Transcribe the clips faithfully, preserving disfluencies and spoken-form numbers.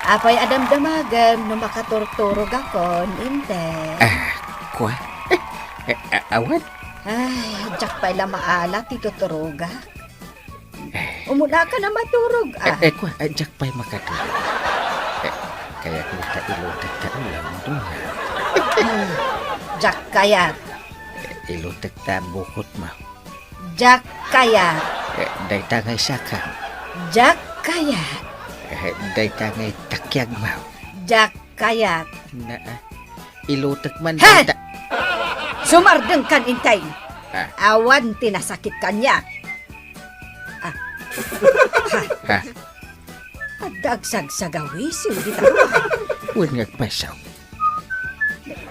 Apay a damdamagem no makaturturogakon, Inte? Ah, kua? Eh, eh, a-, awan? Ay, diak pay la maala ti tuturogak. Umunaka a maturog, ah. Eh, eh, kua, eh, diak pay makaturog. Eh, kayatmo ta ilutek ta ulam, dunga. Hmm, diak kayat. Eh, ilutek ta bukotmo. Diak kayat. Eh, dayta ngay sakam. Diak kayat. Eh, dayta ngay takiagmo. Diak kayat. Naa, ilutek man He! dayta. Sumardengkan, Inteng. Ah. Awan ti nasakit kaniak. Ah. Ha. Ha? Adda agsagsagawisiw dita. Wen nga agpayso.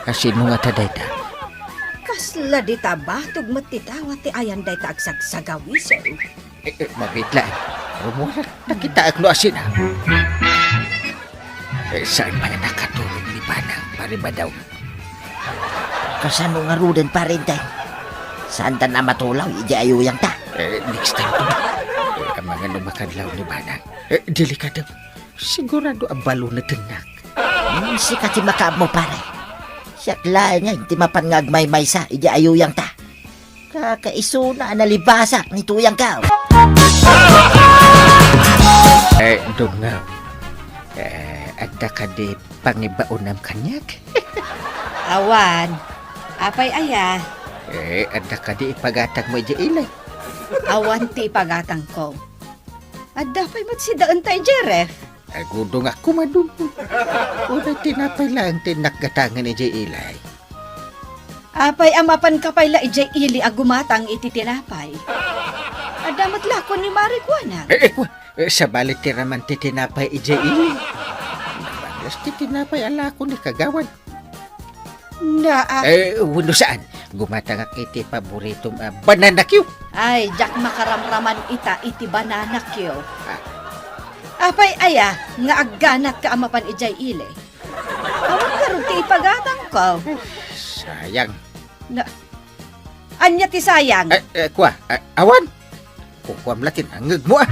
Asino ngata dayta? Kasla dita batog met ti tawa ti ayan dayta agsagsagawisiw. Eh, eh, mabiit laeng. Rumuarak, nakitaek no asina. Eh, saan man a nakaturog ni Banang, Pare Badong? Kasano ngaruden, Pare Inteng? Saantan a matulaw idiay ayuyangta? Eh, next time to. Eh, amangan no makadlaw ni Banang. Eh, delikado. Sigurado a balo natennak. Hmm, sika ti makaammo, pare. Siak laeng ti mapan nga agmaymaysa idiay ayuyangta. Kakaisuna a nalibasak ni tuyangko. Eh, Dungaw. Eh, adda kadi pangibaonam kaniak? Awan. Apay aya? Eh, adda kadi ipagatangmo idiay ili? Awan ti ipagatangko. Adda pay met sidaenta idiay ref. Agudongak koma, Dong. Uray tinapay laeng ti innak gatangen idiay ili. Apay a mapanka pay la idiay ili a gumatang iti tinapay? Adda met lakon ni Mari kuana. Eh, eh, kua, eh, sabali ti raman ti tinapay idiay ili. Nabaglas ti tinapay a lakon ni kagawad. Naa. Eh, wenno saan? Gumatangak iti paboritom a banana cue. Ay, diak makaramraman ita iti banana cue. Ah. Apay aya nga agganatka a mapan idiay ili? Awan ngarud ti ipagatangko. Sayang. Na, ania ti sayang? Eh, eh, kua, eh, awan. Kukuam la ti nangngegmo, ah.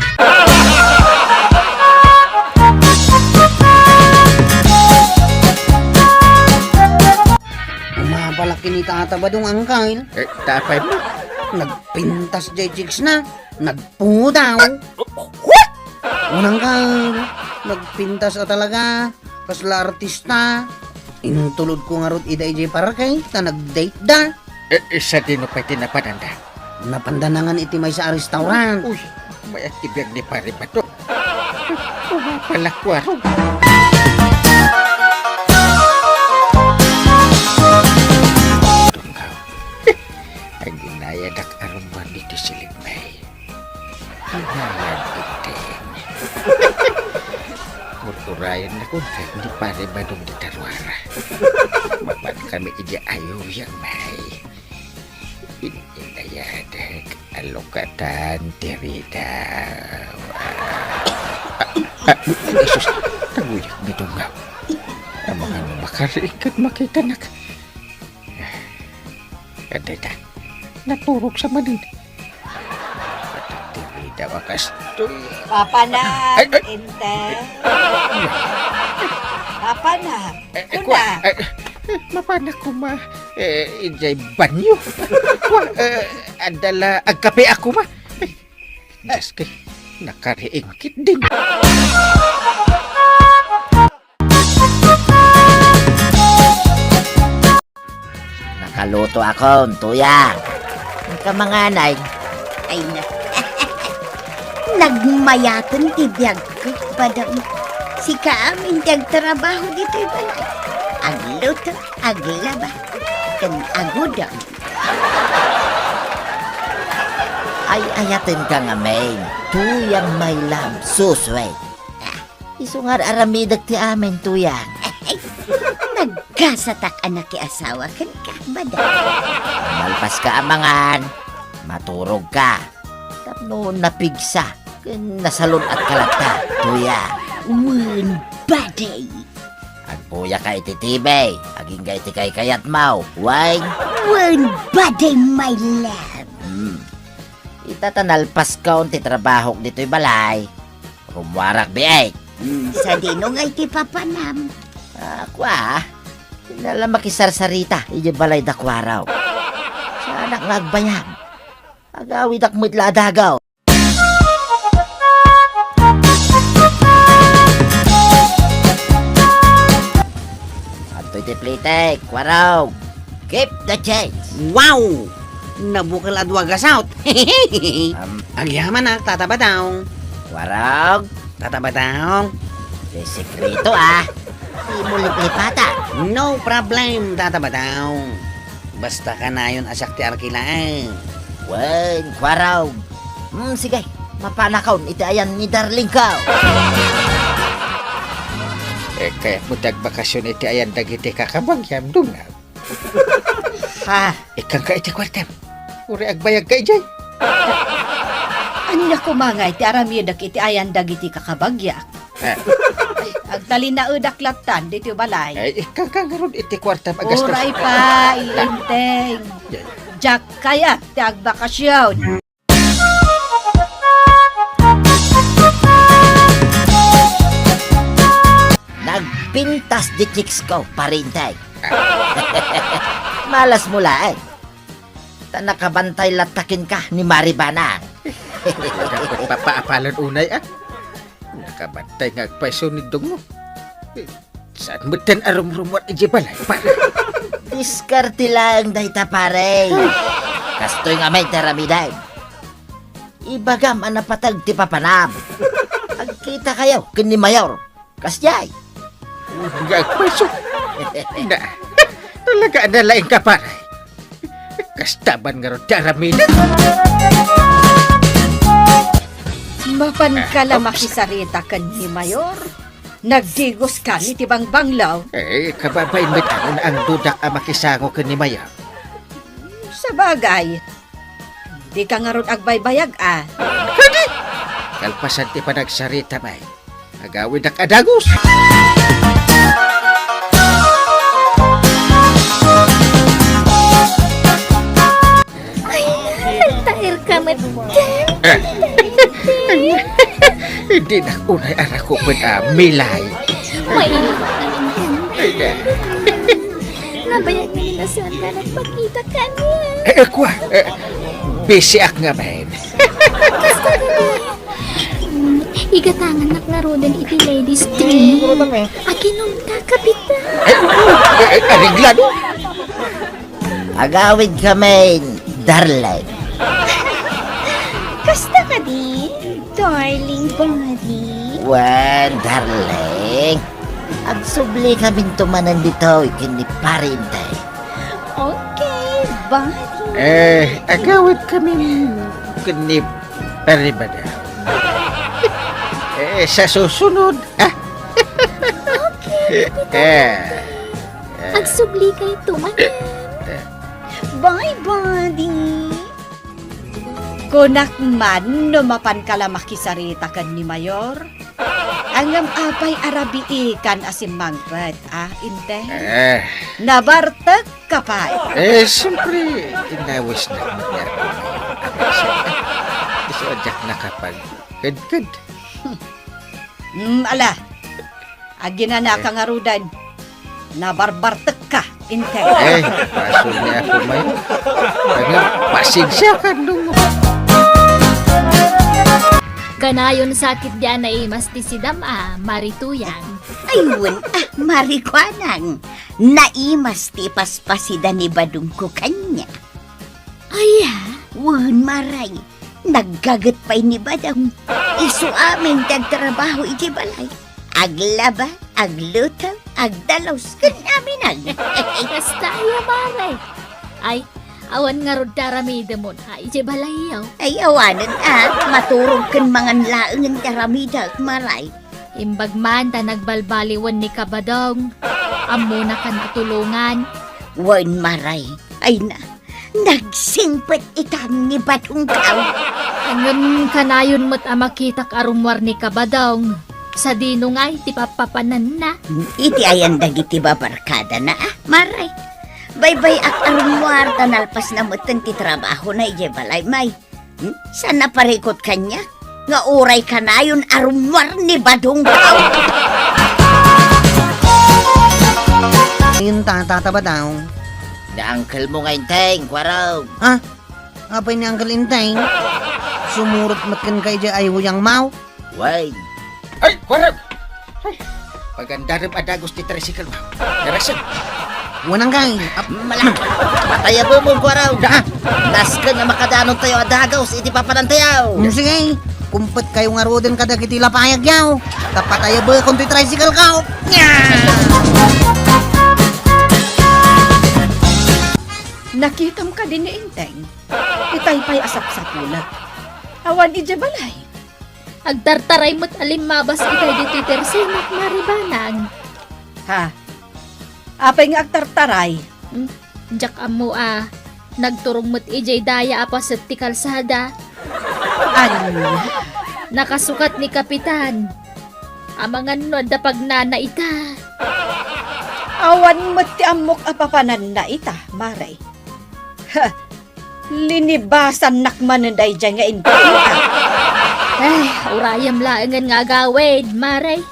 Umabal la ken ni Tata Badong, Angkel. Eh, ta apay met? Nagpintas jay chicks na. Nagpudaw. What? Unang ka, nagpintas a talaga. Kasla artista. Intulodko ngarud ida idiay parke, ta nag-date da. Eh, eh, sadino pay ti napananda? Napanda nangan iti maysa a restaurant. Uy, mayat ti biag ni Pare Bato. Umapalak waro. Tunggaw. Aginayadak a rummuar ditoy silibmi. Inayad, Inteng. Ururayennak unay ni Pare Badong dita ruara. Mapan kami idiay ayuyang, may. In-, inayadak a lukatan ti ridaw. Ah, ah, Jesus, taguyak ni Tunggaw. Amangan no makariing ket makitanak. Adda ita. Naturog sa manen. Atak ti rida, bakas. Papanak, Ay, ay. Inte. Papanak. Eh, eh, Kuna. Kua, eh, eh, mapanak koma, eh, idiay banyo. Kua, eh, adda la agkape a koma. Ay, Diyos ko, nakariing ketdin. Nakalutoakon, Tuyang. Inka mangan. Ay na. Nagmayaten ti biagko, Badong. Sika amin ti agtrabaho ditoy balay. Agluto, aglaba, ken agudong. Ay-ayatenka ngamin, Tuyang, my love, so sweet. Ah, isu nga ar-aramidek ti amin, Tuyang. Nagkasatak a nakiasawa kenka, Badong. Malpaska a mangan, maturogka. Tapno napigsa ken nasalun-atka latta, Tuyang. Wen, Badong. Agbuyaka iti T V, agingga iti kaykayatmo. Wen. Wen, Badong, my love. Hmm. Ita ta nalpaskon ti trabahok ditoy balay. Rummuarak biit. Hmm, sadino ngay ti papanam? Ah, kua, saan la makisarsarita idiay balay da Kuaraw. Saanak nga agbayag. Agawidak met la a dagaw. Adtoy ti plitek, Kuaraw. Keep the change. Wow! Nabukel a dua gasut. Am, agyamanak, Tata Badong. Kuaraw. Tata Badong. Ti sekreto, ah. Dimo liplipata. No problem, Tata Badong. Basta kanayon a siak ti arkila, eh. Wen, Kuaraw. Hmm, sige. Mapanakon iti ayan ni darling ko. Eh, kayatmo ti agbakasyon iti ayan dagiti kakabagiam, Dungag. Ha? Ikkanka iti kuartem. Uray agbayagka idiay. Ania koma ngay ti aramidek iti ayan dagiti kakabagiak? Eh. Agtalinaedak lattan ditoy balay. Ay, ikkanka ngarud iti kuartem agastos. Uray pay, Inteng. Ay. Diak kayat ti agbakasyon. Nagpintas ti chicks ko, Pare Inteng. Malasmo laeng. Ta nakabantay latta kenka ni Mari Banang. Papaapalon unay, ah. Nakabantay nga agpayso ni Dungog. Saan metten a rumrumuar idiay balay, pare? Diskarte laeng dayta, pare. Kastoy ngamin ti aramidem. Ibagam a napateg ti papanam. Agkitakayo ken ni Mayor. Kasdiay. Nga agpayso. Na, talaga na laeng ka, pare. Kasta man ngarud ti aramidem. Mapanka la makisarita ken ni Mayor? Nagdigos ka iti bangbanglo? Eh, kababain met a nangdudak a makisango ken ni Mayor. Sabagay, dika ngarud agbaybayag, a. Kadi! Kalpasan ti panagsarita, bay. Agawidak a dagus. Ay, nagtaer ka met. Eh. Hindi na unay anak ko pud a milay. May. Ay, eh. Nabayag nga ni Nasanda nagpakita kaniak. Eh, eh, kua, eh, busy ak ngamin. Kasta ka na. Hmm, igatangannak ngaruden iti ladies drink. Aginom ta, Kapitan. Eh, eh, eh, areglado. Agawid kami, darling. Kasta kadi, darling body? Wen, darling. Agsubli kaminto manen ditoy ken ni Pare Inteng. Okay, body. Eh, agawid kami ken ni Pare Badong. Eh, sa susunod, ah. Okay, Kapitan. Eh. Agsubli kayto manen. Bye, buddy. Kunak man no mapanka la makisarita ken ni Mayor. Ngem apay a rabiikan a simmangpet, a, Inteng? Eh. Nabartek ka pay. Eh, siyempre, inawis na ni Mayor. Isu a diak nakapagkedked. Hmm, ala. Aginana ka ngaruden. Nabarbartek ka, Inteng. Eh, basol ni Apo Mayor. Ano, pasensia ka, no? Kanayon sakit di a naimas ti sidam a, Mari Tuyang. Ay, wen, a, Mari Kuanang. Naimas ti paspasida ni Badong ko kaniak. Aya? Wen, Maray. Naggaget pay ni Badong. Isu amin ti agtrabaho iti balay. Aglaba, agluto, agdalus, ken amin. Kasta aya, Maray. Ay, awan ngarud ti aramidemon a iti balayyo. Ay, awanen a, maturog ken mangan laengen ti aramidek, Maray. Imbag man ta nagbalbaliwen ni Kabadong, ammona kan a tulongan. Wen, Maray. Ay na, nagsingpet itan ni Badong kaw. Ngem kanayon met a makitak a rummuar ni Kabadong. Sadino ngay ti pappapananna? Iti ayan dagiti babarkadana, a, Maray. Baybay-ak a rummuar ta nalpasna metten ti trabahona idiay balay, May. Hmm? Saan a parikut kaniak? nga uray kanayon a rummuar ni Badong. Ayun ta, Tata Badong. Ni uncle mo nga Inteng, Kuarog. Ha? Apay ni Uncle Inteng? Sumurot met kenka idiay ayhuyangmo? Wen. Ay, Kuarog! Ay, pagandarem a dagus ti tricycle mo. Darasem. Wen, Uncle. Ap- Mala! Patay a bubong, Kuarog! Da! Nasken a makadanon tayo a dagus iti papanantayo! Mm, sige. Kumpet kayo ngaruden kadagiti lapayagyo. Tapatay a bukon ti tricycle ko. Nya! Nakitam kadi ni Inteng? Itay pay a sapsapulek. Awan idiay balay. Agtartaray met a limmabas itay ditoy tersenak, Mari Banag. Ha? Apay nga agtartaray? Hmm, diak ammo a nagturong met idiay daya a paset ti kalsada. Ania? Nakasukat ni Kapitan. Amangan no adda pagnana ita. Awan met ti ammok a papananna ita, Mare. Ha, linibasannak manen daydiay nga Inteng. Ay, urayem laengen nga agawid, Mare.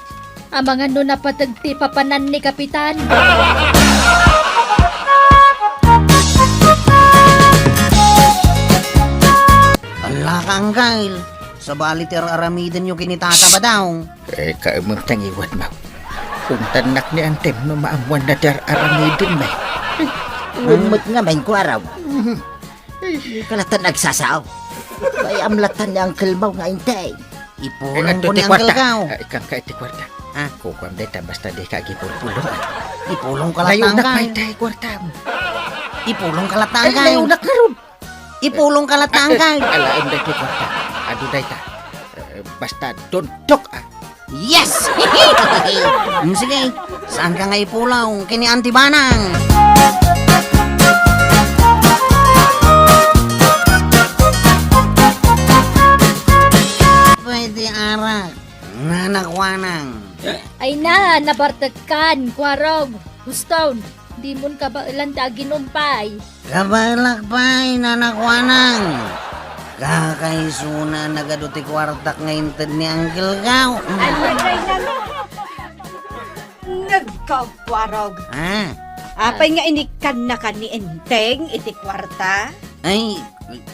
Amangan no napateg ti papanan ni Kapitan. Ala ka, Uncle. Sabali ti ar-aramidenyo ken ni Tata Badong. Eh, kaemeng ta ngiwat, Maw. Kuntannak ni Antem no maammuanna ti ar-aramiden, May. Ummet nga, May, Kuarog. Mhm. Di ka latta nagsasao. Kay amlatan ni Uncle Maw nga Inteng. Ipulong ko ni Uncle Kaw. Ay, ikkan ka iti kuarta. Ha? Kukuam dayta basta di ka agipulpulong, ah. Ipulong ka latta, Uncle. Layunak, May, tay kuartam. Ipulong ka latta, Uncle. Ay, layunak ngarud. Ipulong ka latta, Uncle. Ala, anda iti kuarta. Adu dayta. Eh, basta don't talk, ah. Yes! Mm, sige, saan ka nga ipulong? Kini Auntie Banang. Pwede arak. Nanakuanang. Ay na, nabartekkan, Kuarog. Huston, dimon kabaelan ti aginumpay. Kabaelak pay, nanakuanang. Kakaisuna nagadu ti kuartak nga inted ni Uncle Kaw. Ay, ay, ay, ay. Nagkagkuarog. Ah. Apay nga inikkannaka ni Enteng iti kuarta? Ay,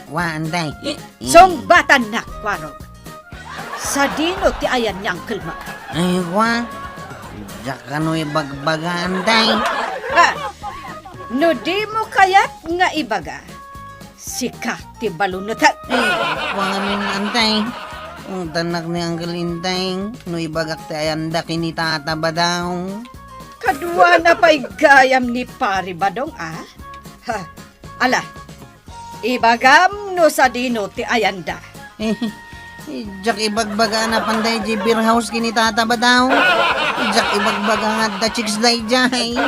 wa, Antay. I- Sungbatannak, Kuarog. Sadino ti ayan ni Uncle Mac? Ay, wa. Diak kano ibagbaga, Antay. Ha? No dimo kayat nga ibaga, sika ti balunetek. Ay, wa ngamin, Antay. Ungtannak ni Uncle Intay, no ibagak ti ayanda ken ni Tata Badong. Kaduana pay gayam ni Pari Badong, a? Ha? Ala, ibagam no sadino ti ayanda. Eh, diak ibagbaga a napan daydiay beer house ken ni Tata Badong. Diak ibagbaga nga adda chicks daydiay.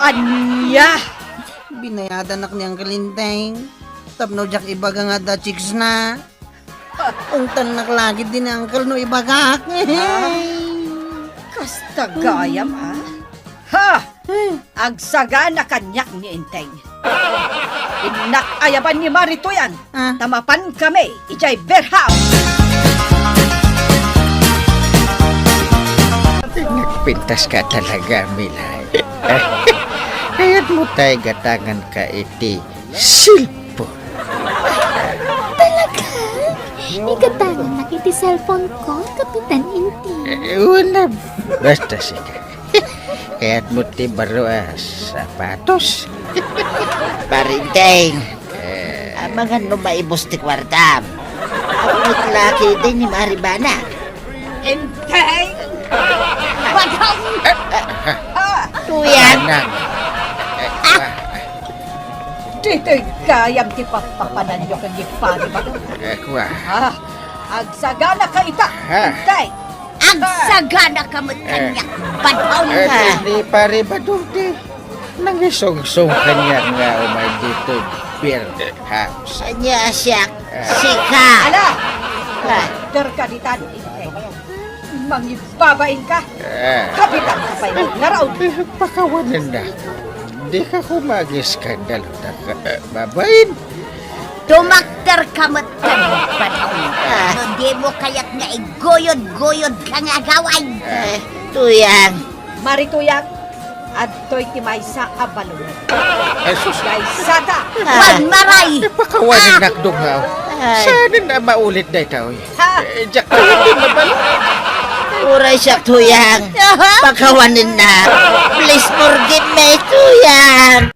Ania? Binayadanak ni Uncle Intay tapno diak ibaga nga adda chicks na. Ungtannak la ketdi ni Uncle no ibagak. Ah, kasta gayam, a? Ha! Agsagana kaniak ni Intay. Innak ayaban ni Mari Tuyang, ah, ta mapan kami idiay beer house. Nagpintas ka talaga, Milay. Kayat mo tay gatangan ka iti cellphone. Talaga? Igatangan na iti cellphone ko, Kapitan Inti. Eh, wala. Basta sika. Kayat mo ti baro a sapatos? Pari Intay. Eh. Amangan no maibus ti kuartam. Ako met la ketdi ni Mari Banang. Intay! Badong! Ah! Tuyang! Banang. Eh, ah! Ditoy gayam ti papapananyo ken ni Pari Badong. Eh, kua. Ah, agsagana ka ita, ha? Intay. Agsagana ka met kaniak, Badong. Eh, ni Pari Badong ti nangisungsong kaniak nga umay ditoy beer house. Ania a siak? Ah. Sika! Ala! Ah. Order ka ditan, Intay. Mangibabain ka. Ah. Kapitan ka pay nga naraon. Eh, pakawanen na. Di ka kumagiskandalo ta ka, eh, babain. Tumakder ka met kano, Badong. Ah. No dimo kayat nga iguyod-guyod ka nga agaway. Eh, Tuyang. Mari Tuyang, adtoy ti maysa a balon. Jesus. Gaysata. Ah. Wan, Maray. Ipakawanen Ah. nakdungaw. Ay. Saan na maulit daytoy? Ha? Eh, diak kayat din mabalo. Uray siak, Tuyang. Aha. Pakawanen na. Please forgive me, Tuyang.